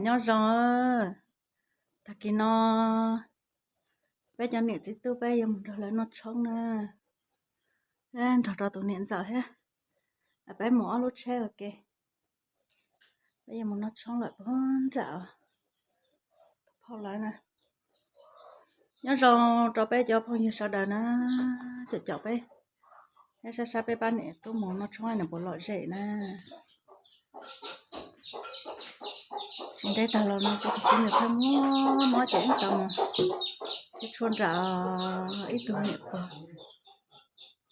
Nyob zoo, tag kis no peb cov niam txiv tub peb yuav mus nrog lawv noj tshoob na. Nrog rau tus niam ntxawm thiab, peb mus ob lub tsheb ua ke. Peb yuav mus noj tshoob lawm puag nram tus phauj lawv na. Nyob zoo rau peb cov phooj ywg sawv daws na, caum caum peb, thiab saib saib peb pab niam tub mus noj tshoob nws puas lom zem na. Tsis ntev tag los no kuv tus txiv nws pheej mob mob ces wb tau mus, wb tshuab nram ib tug niam pog,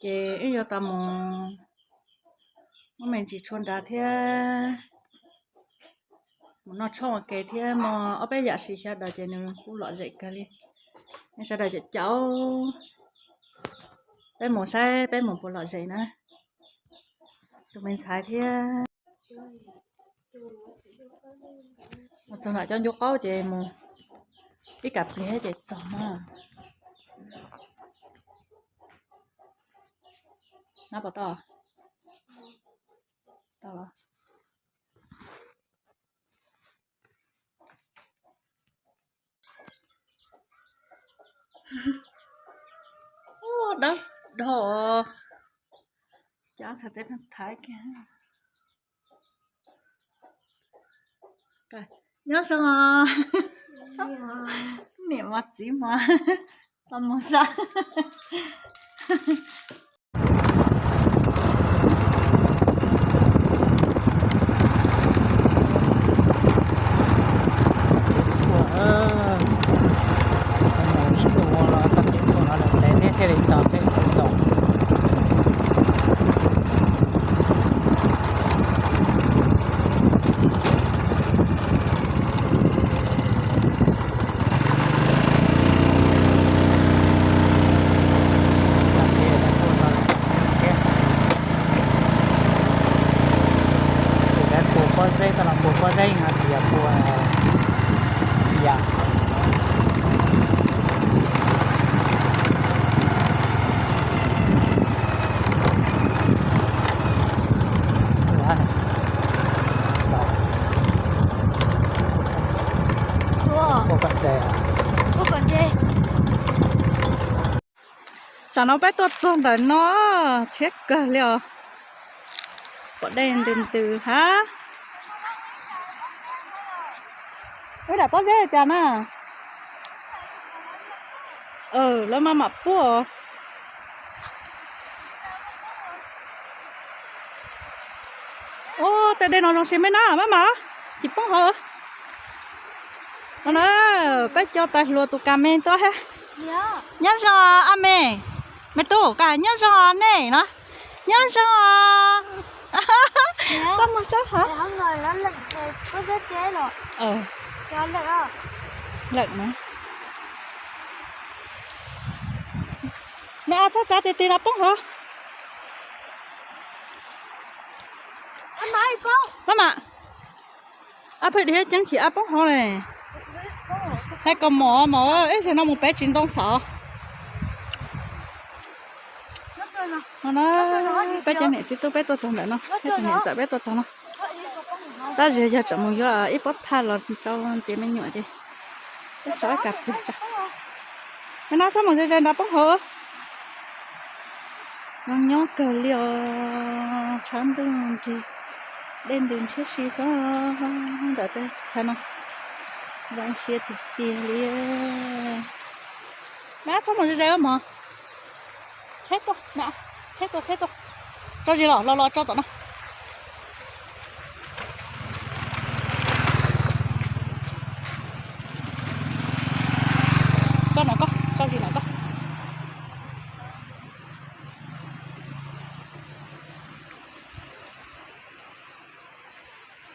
ces wb yuav tau mus muab me ntsis tshuab nrad thiab mus noj tshoob ua ke thiab mog. Ob peb yam siv xyaw daws ces nws kuj lom zem kawg li. Nej sawv daws caum caum peb mus saib peb mus puas lom zem na. Tus me ntxhais thiab. Mus txog nram cov ncu qaub ces mus ib kam pliag ces txog na. Nab puas tau? Tau los. Dawb dhau. Cov txhais tes thaiv kiag. Nyob zoo os. Niam mos txiv mos, txog mus sab. Ib tug ua los tau peb txhua no lawm ntev nej thiaj li txog peb txhua zos. Xws li pua pob zeb, txoj los pua pob zeb no tsis yog pua yam. Tsam no peb tuaj txog ntawm no, tshiab kawg li os. Pom dej ntws ntws hab. Wb dam pob zeb li cas na? Lawv maj mam puab. Ua tej dej no zoo siab me na, maj mam, tsis poob hauv. No na, peb cov tais hluas tus kas me tuaj. Nyob zoo a me, me tub kas, nyob zoo nej no. Nyob zoo. Txoj mus sab hov. Lawm na. No txhob txav tiag tiag no poob hov. Maj mam. Ab pheej dig ceeb chim ab poob hov ne. Hais kom mom mom ib zaug no mus pem tsis ntoo xav. No na, peb cov niam txiv tub peb tuaj txog ntawm no, peb tus niam ntxawm peb tuaj txog no. Tab sis yog tseem mus yuav ib pob thaj los rau ntxiv me nyuam ces peb sawv ib kas pliag tso. Me no txhob mus ze ze nrad poob hauv. Zoo nyob kawg li os, tshav ntuj nrig, dej ntws ntshiab si xwb ntawm tej chaw no. Zoo siab tiag tiag li. Me txhob mus ze ze mog. Tsheb tuaj, tsheb tuaj, tsheb tuaj. Tso zis los, los los tso tom no. Tso no koj, tso zis no koj.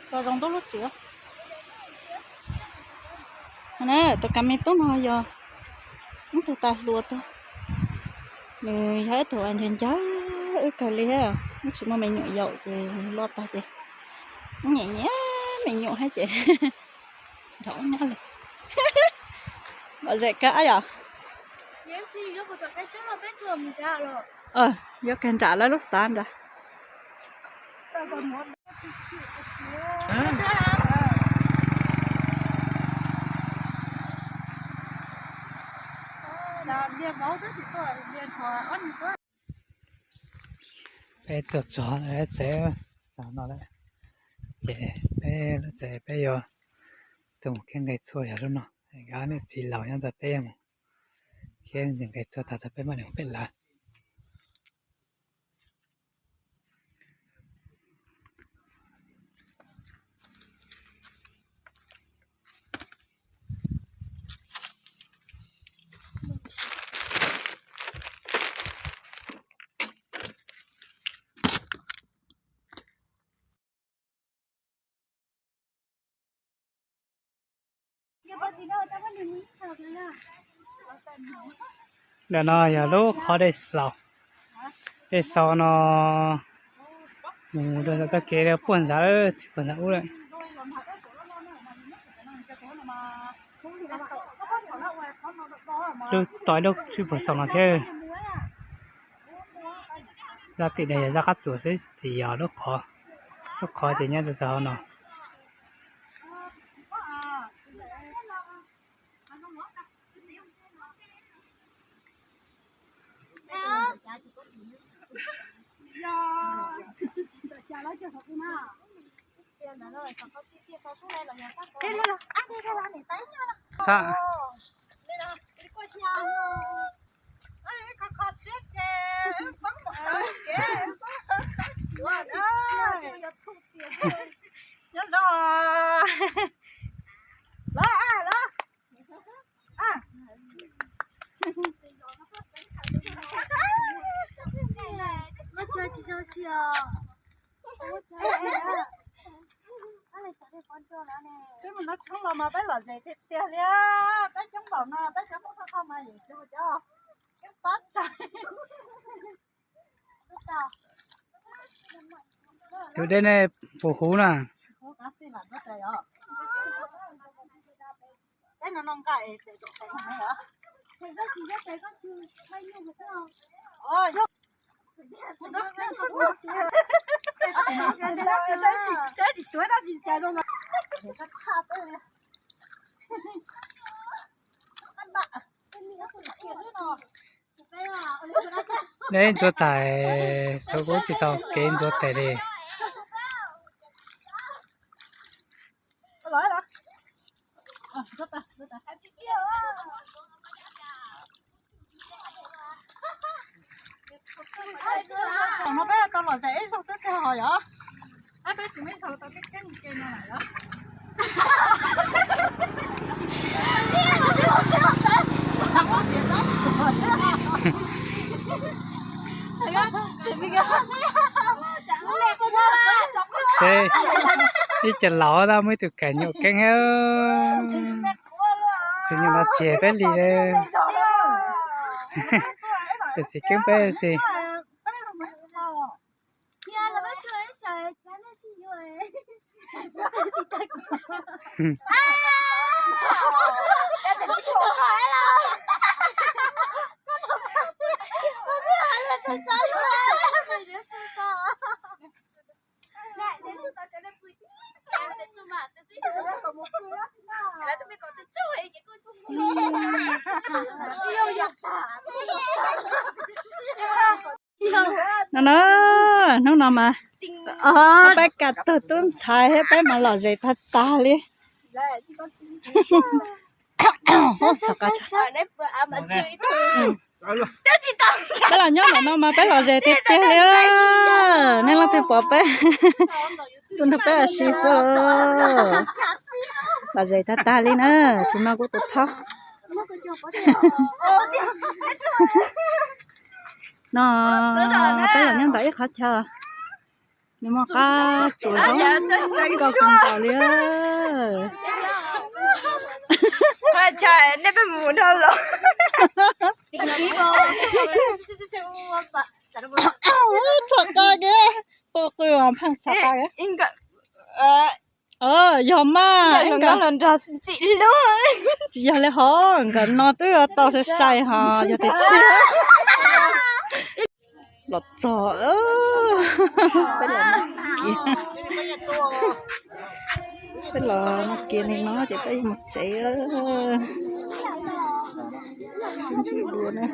Tso zoo ntuj lub tsev. Tus kas me tub no yog ib tug tais hluas tug, nws yog ib tug ncaws ncaws wb kawg li thiab, wb tsis muaj me nyuam yaus ces loj tag ces wb nyiam nyiam me nyuam thiab ces nrog wb nyob li. Lom zem kawg yom. Yuav kawg nram lawv lub xav nrad. Peb tuaj txog tsev, txog no lawm, ces peb lub tsev peb yuav tuaj mus khiab nqe txhua yog lub no, nkawd niam txiv laus nyob ntawd peb yuav mus khiab nqe txhua tag txog peb mam li mus pem lawv. Ntawm no yog lub qhov dej xaus, dej xaus no mus rau ntawm txoj kev puag ntxav, tsis puag ntxav ub lawm. Lub toj dej tsis puag xaus no thiab. Zaj tim no yog zaj qab tsuas xwb tsis yog lub qhov, lub qhov ces nyob rau hauv no. Peb mus noj tshoob los mas peb lom zem tiag tiag li, peb coob npaum no peb cov muab thaj tau mas yus cov coob pab tsawg. Tus dej nej puas huv na? Neb ntxuav tais, xyov kuv tsis tau kev ntxuav tais li. Thaum no peb tau lom zem ib zaug twb kawg hos yom. Ab, peb tsis muaj ib zaug tau peb khiab mus ke no lawm yom. Ces ib co laus tab muaj ib tug kais nyuam keeb thiab. Tus nyuam no tsis peb li li. Tus txiv keeb peb si. No no, hnub no mas peb kav tug tub ntxhais thiab peb mas lom zem tag tag li. Peb los nyob ntawm no mas peb lom zem tiag tiag li. Nej leej twg pom peb, tuaj nrog peb ua si xwb. Lom zem tag tag li na, tus no kuv tus thab. No peb los nyob ntawm ib qhov chaw, nws muaj qab tsuas zoo nkauj kawg nkaus li. Nej peb mus dhau los. Txhom qa kiag, qw qw pheej txhom qa kiag. Yog mas, tsis yog li hov, nkawd no twb tau sai sai hos yog tiag tiag. Los txog, peb los, peb los no kiag li no ces peb yuav mus tsev. Sib ntsib dua na.